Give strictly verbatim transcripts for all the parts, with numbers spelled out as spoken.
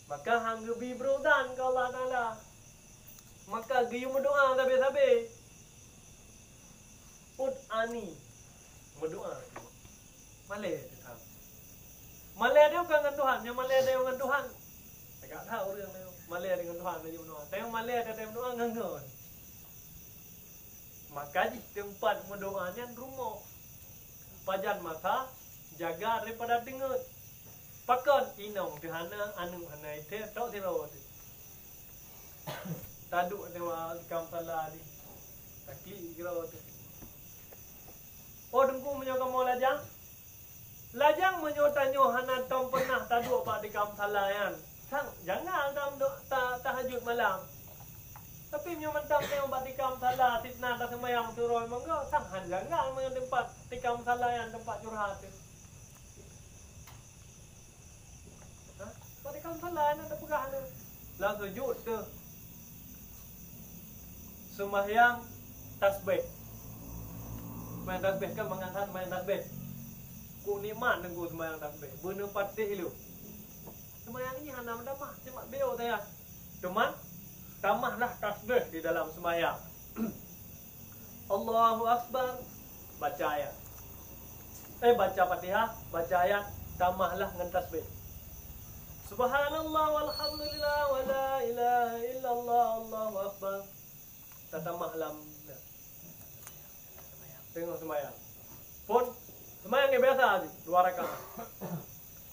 Maka han geubi beureutan keu Allah Taala. Maka geuyue meudoa sabe-sabe. Ud'uni. Meudoa. Malée teuh. Malée teuh bukan ngon Tuhan, nyang malée teuh ngon Tuhan. Agak that ureuëng teuh. Malée teuh ngon Tuhan laju meudoa. Teuh malée teuh meudoa ngon Tuhan. Maka jih teumpat meudoa nyan rumoh. Pajan masa jaga daripada teungeut. Pakon inong teuh hana, aneuk hana, item tok sidroe teuh. Taduek teuh di kam sala di. Taklik sidroe teuh. Oh, Teungku, meunyoe kamoe lajang, lajang meunyoe tanyoe hana tom peunah taduek bak tikam sala nyan, sang janggal tam do-, ta-, tahajud malam. Tapi meunyoe mantong tanyoe bak tikam sala sitna taseumayang suroi monggo, sang han janggal meunyoe teumpat tikam sala nyan teumpat curhat teuh. Ha? Bak tikam sala nyan tapeugah teuh. Lam sujud teuh. Seumahyang tasbih. Seumahyang tasbih kan mangat that seumahyang tasbih. Kok nikmat Teungku seumahyang tasbih. Beuneupatéh lôn. Seumahyang nyan hana meutamah, cuma beu saja. Teuma tamahlah tasbih di dalam seumahyang. Allahu Akbar, baca ayat. Eh, baca Fatihah, baca ayat, tamahlah ngon tasbih. Subhanallah walhamdulillah wala ilaha illallah, Allahu Akbar. Tatamah lam teungoh seumayang. Phon seumayang nyang biasa jih, dua rakaat.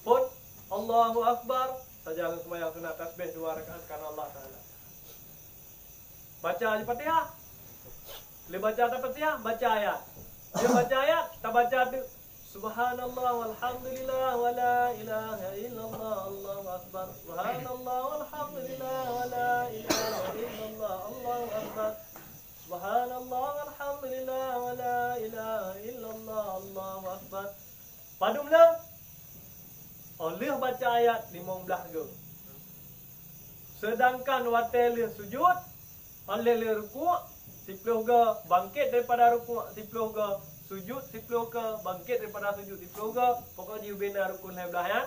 Phon Allahu Akbar, saja ngon seumayang sunat tasbih dua rakaat karena Allah Taala. Baca Al-Fatihah. Lé baca Al-Fatihah, baca ayat. Lé baca ayat, tabaca teuh, "Subhanallah walhamdulillah wala ilaha illallah, Allahu akbar. Subhanallah walhamdulillah wala ilaha illallah, Allahu akbar. Subhanallah walhamdulillah wala ilaha illallah, Allahu akbar." Padum lé? Oh lheueh baca ayat limong blaih goe. Seudangkan watée lheueh sujud, oh lheueh, lheueh rukuk, siploh goe, bangkét daripada rukuk, siploh goe, sujud, siploh goe, bangkét daripada sujud, siploh goe, pokok jih ubena rukun lhée blaih nyan,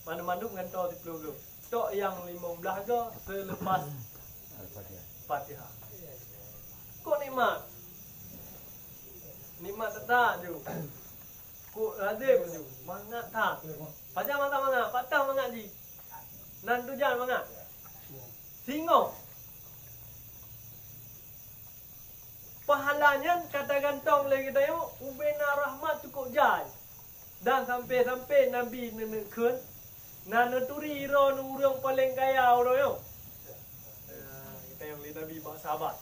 mandum-mandum ngon toe siploh goe. Tok nyang limong blaih goe seulepas Al-Fatihah. Fatihah. Kok nikmat? Nikmat that-that ju. Kok lazem ju. Mangat that. Pajan masa mangat, patah mangat jih. Nan tujan mangat. Singoh. Pahala nyan ka tagantong lé geutanyoe ubena rahmat cukôp jai. Dan sampai-sampai Nabi neuneuk kheun, na neuturi droeneuh ureuëng paleng kaya uroe nyoe. Nah, geutanyoe lé Nabi bak sahabat.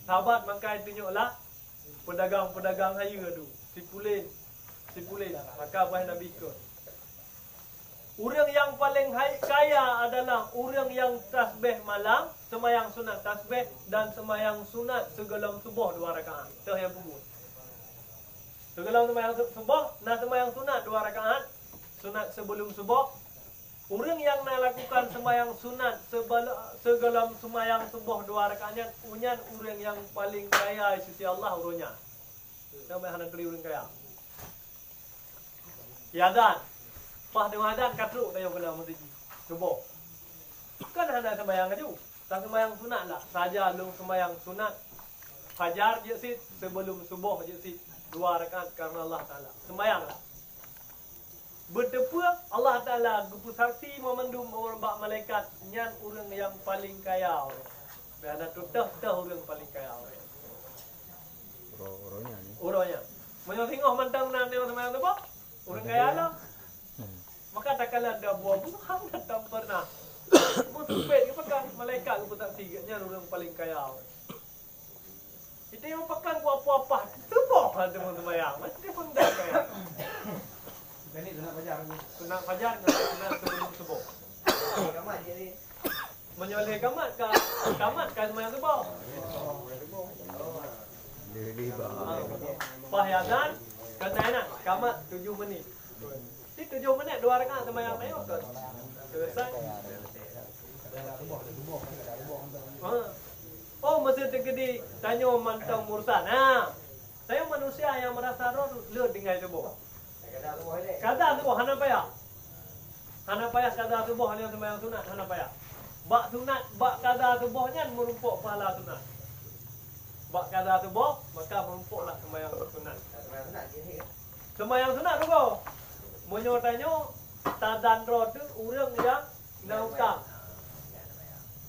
Sahabat maka itunyok lah peudagang-peudagang hayeue tu, sipulen, sipulen. Maka bah Nabi kheun, ureuëng nyang paleng hai-, kaya adalah ureuëng nyang tasbeh malam, seumayang sunat tasbeh, dan seumayang sunat sigohlom suboh dua rakaat. Teuh nyang peubuet. Sigohlom seumayang su-, suboh, na seumayang sunat dua rakaat, sunat sigohlom suboh. Ureuëng nyang na lakukan seumayang sunat sibalo-, sigohlom seumayang suboh dua rakaat nyan, nyan ureuëng nyang paleng kaya di sisi Allah uroe nyan. Sampai hana turi ureuëng kaya. Azan. Paih teungoh azan ka trok tanyoe keunoe meuseujid. Suboh. Kan hana seumayang laju. Taseumayang sunat lah. Saja lôn seumayang sunat fajar jeuet cit, sigohlom suboh jeuet cit, dua rakaat karena Allah Taala. Seumayang lah. Beuteupeue Allah Taala geupeusaksi mandum bak malaikat nyan ureuëng nyang paleng kaya. Bèk hana tutoh-toh ureuëng paleng kaya. Uroe-, uroe nyan, ya. Uroe nyan. Meunyoe singoh mantong na nyang seumayang suboh, ureuëng kaya lah. Hmm. Maka takalon dah buah-buahan datang pernah. Meusumpet ke peugah malaikat geupeusaksi geuh nyan ureuëng paleng kaya. Kita nyang pakan ku apa-apa, suboh lah teuma seumayang. Macam mana kaya? Sunat fajar ni. Sunat fajar ngon sunat sigohlom suboh. Meunyoe lheueh kamat ka, kamat ka seumayang suboh. Paih azan, ka na, kamat tujoh menit. Di tujoh menit dua rakaat seumayang na nyoe kan. Selesai. Ha. Oh, masa teukeudi tanyoe mantong mursan. Ha. Tanyoe manusia nyang meurasa droe tu le tinggai tuboh. Kada tuboh hana payah. Hana payah kada suboh nyang seumayang sunat, hana payah. Bak sunat, bak kada suboh nyan meurumpok pahala sunat. Bak kada suboh, maka meurumpok lah seumayang sunat. Seumayang sunat tu ko. Meunyoe tanyoe tadan droe teuh ureueng nyang na utang.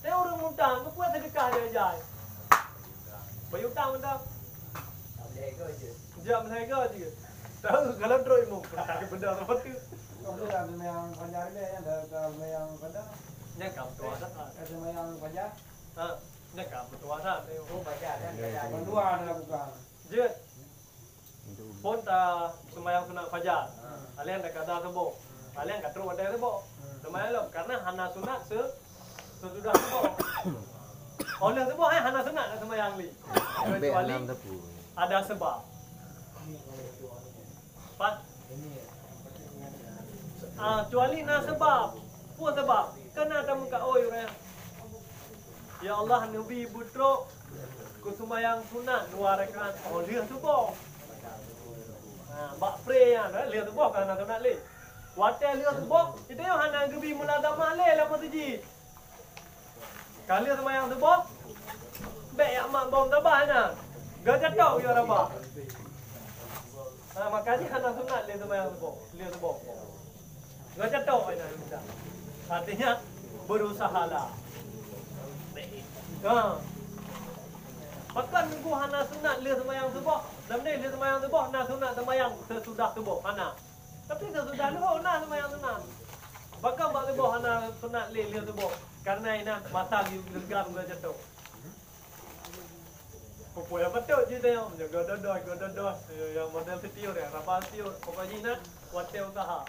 Teuh ureueng utang, keupeue seudeukah dia jai? Beu utang mantong. Jak meulega je. Tahu kalau droe imum, tak ada benda sama tu. Kamu dah seumayang fajar ni, ya, dah, dah seumayang fajar. Nyan ka meutuah dah. Dah seumayang fajar. Ha, nyan ka meutuah dah. Oh, fajar kan? Ya, fajar. Meutuah dah bukan. Jeuet. Phôn ta seumayang sunat fajar. Ha. Alèh dah kada suboh. Alèh ka trok watèe suboh. Hmm. Seumayang lom karena hana sunat se-, sesudah suboh. Oh lheuh suboh, eh, hana sunat nak seumayang lé. Ambek kecuali hana teupeu. Ada sebab. Pat? Ah, kecuali na sebab. Peue sebab? Kana tameuka oi ureueng. Ya Allah, neubi beutrok keu seumayang sunat dua rakaat oh lheuh suboh. Ha, bak pre nyan, eh, lheuh suboh ka hana sunat lé. Watèe lheuh suboh, itu nyoe hana geubi mulazamah lé lam meuseujid. Ka lheuh seumayang suboh, bèk jak mak bom tabah na. Geujatok yue rabah. Ha, makajih hana sunat lé seumayang suboh, lheuh suboh. Geujatok inan. Artinya, berusahalah. Ha. Pakon Teungku hana sunat lheuh seumayang suboh, dan lheuh seumayang suboh na sunat seumayang sesudah suboh, hana. Tapi sesudah luhur na seumayang sunat. Pakon bak suboh hana sunat lé lheuh suboh, karena inan masa leuga geujatok. Peue-peue nyang patôt jih teuh, nyang gododoh, gododoh, nyang model sitiur, nyang raba sitiur, pokok jih na watèe usaha.